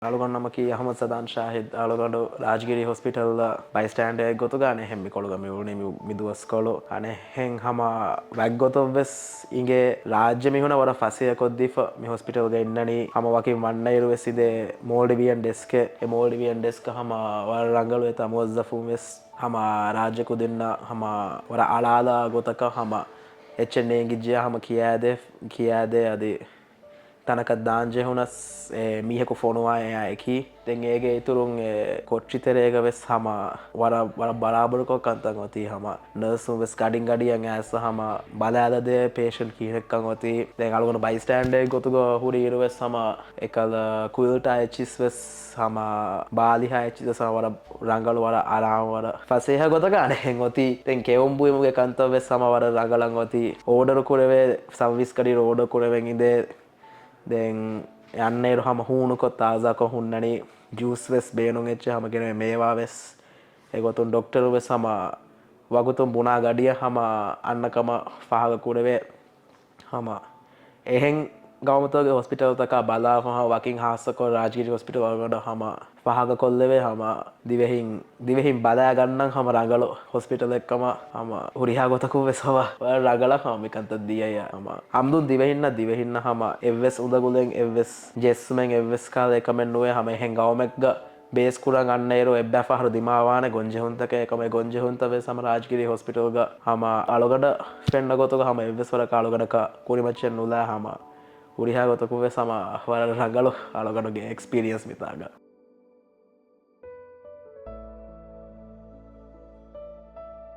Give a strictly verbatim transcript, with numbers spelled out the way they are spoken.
އަޅުގަނޑު ނަމަކީ އަޙްމަދު ސަދާން ޝާހިދު. އަޅުގަނޑު ރާޖްގިރީ ހޮސްޕިޓަލްއަށް ބައިސްޓޭންޑަރއެއް ގޮތުގަ އަނެއްހެން މިކޮޅުގަ މި އުޅުނީ މި، މި ދުވަސްކޮޅު. އަނެއްހެން ހަމަ ވައްގޮތަށްވެސް އިނގޭ ރާއްޖެ މީހުންނަށް ވަރަށް ފަސޭހަކޮށްދީފަ މި ހޮސްޕިޓަލްގަ އިންނަނީ. ހަމަ ވަކިން ވަންނައިރު ވެސް އިނދޭ މޯލްޑިވިއަން ޑެސްކެއް. އެ މޯލްޑިވިއަން ޑެސްކަށް ހަމަ ވަރަށް ރަނގަޅު އެތާ މުވައްޒަފުން ވެސް ހަމަ ރާއްޖެ ކުދިންނަށް ހަމަ ވަރަށް އަޅާލާ ގޮތަކަށް ހަމަ އެއްޗެއް ނޭނގިއްޖެޔާ ހަމަ ކިޔާދޭ، ކިޔާދޭ އަދި ތަނަކަށް ދާން ޖެހުނަސް އެ މީހަކު ފޮނުވާ އެއާ އެކީ. ދެން އޭގެ އިތުރުން އެ ކޮޓަރި ތެރޭގަ ވެސް ހަމަ ވަރަށް، ވަރަށް ބަރާބަރުކޮށް ކަންތައް އޮތީ. ހަމަ ނަރްސުން ވެސް ގަޑިން ގަޑިއަށް އައިސް ހަމަ ބަލާލަދޭ ޕޭޝަންޓް ކިހިނެއްކަން އޮތީ. ދެން އަޅުގަނޑު ބައިސްޓޭންޑަރ ގޮތުގަ ހުރި އިރު ވެސް ހަމަ އެކަލަ ކުއިލްޓާ އެއްޗިސް ވެސް ހަމަ ބާލިހާ އެއްޗިސް ވެސް ހަމަ ވަރަށް ރަނގަޅު، ވަރަށް އަރާމް، ވަރަށް ފަސޭހަ ގޮތަކަށް އަނެއްހެން އޮތީ. ދެން ކެއުން ބުއިމުގެ ކަންތައް ވެސް ހަމަ ވަރަށް ރަނގަޅަށް އޮތީ. އޯޑަރު ކުރެވޭ ސަރވިސް ގަޑި އޯޑަރު ކުރެވެން އިނދޭ. ދެން އަންނައިރު ހަމަ ހޫނުކޮށް ތާޒާކޮށް ހުންނަނީ. ޖޫސް ވެސް ބޭނުން އެއްޗެއް ހަމަ ގެނެވޭ، މޭވާ ވެސް. އެގޮތުން ޑޮކްޓަރު ވެސް ހަމަ ވަގުތުން ބުނާ ގަޑިއަށް ހަމަ އަންނަ ކަމަށް ފާހަގަ ކުރެވޭ. ހަމަ އެހެން ގައުމުތަކުގެ ހޮސްޕިޓަލްތަކާ ބަލާފަ ހަމަ ވަކިން ހާއްސަކޮށް ރާޖްގިރީ ހޮސްޕިޓަލް ވަރަށް ހަމަ ފާހަގަކޮށްލެވޭ. ހަމަ ދިވެހިން، ދިވެހިން ބަލާގަންނަން ހަމަ ރަނގަޅު ހޮސްޕިޓަލެއްކަމަށް ހަމަ ހުރިހާ ގޮތަކުން ވެސް ހަމަ ވަރަށް ރަނގަޅަށް ހަމަ މިކަންތައް ދިޔައީ. ހަމަ ހަމްދުން ދިވެހިންނަށް، ދިވެހިންނަށް ހަމަ އެއްވެސް އުނދަގުލެއް، އެއްވެސް ޖެއްސުމެއް، އެއްވެސް ކަހަލަ އެކަމެއް ނުވޭ. ހަމަ އެހެން ގައުމެއްގަ ބޭސް ކުރަން އަންނައިރު އެއްބައި ފަހަރު ދިމާވާނެ ގޮންޖެހުންތަކެއް. އެކަމަށް އެ ގޮންޖެހުންތައް ވެސް ހަމަ ރާޖްގިރީ ހޮސްޕިޓަލްގަ ހަމަ އަޅުގަނޑަށް ފެންނަ ގޮތުގަ ހަމަ އެއްވެސް ވަރަކަށް އަޅުގަނޑަކަށް ކުރިމައްޗެއް ނުލާ. ހަމަ ހުރިހާ ގޮތަކުން ވެސް ހަމަ ވަރަށް ރަނގަޅު އަޅުގަނޑުގެ އެކްސްޕީރިއަންސް މިތާގަ.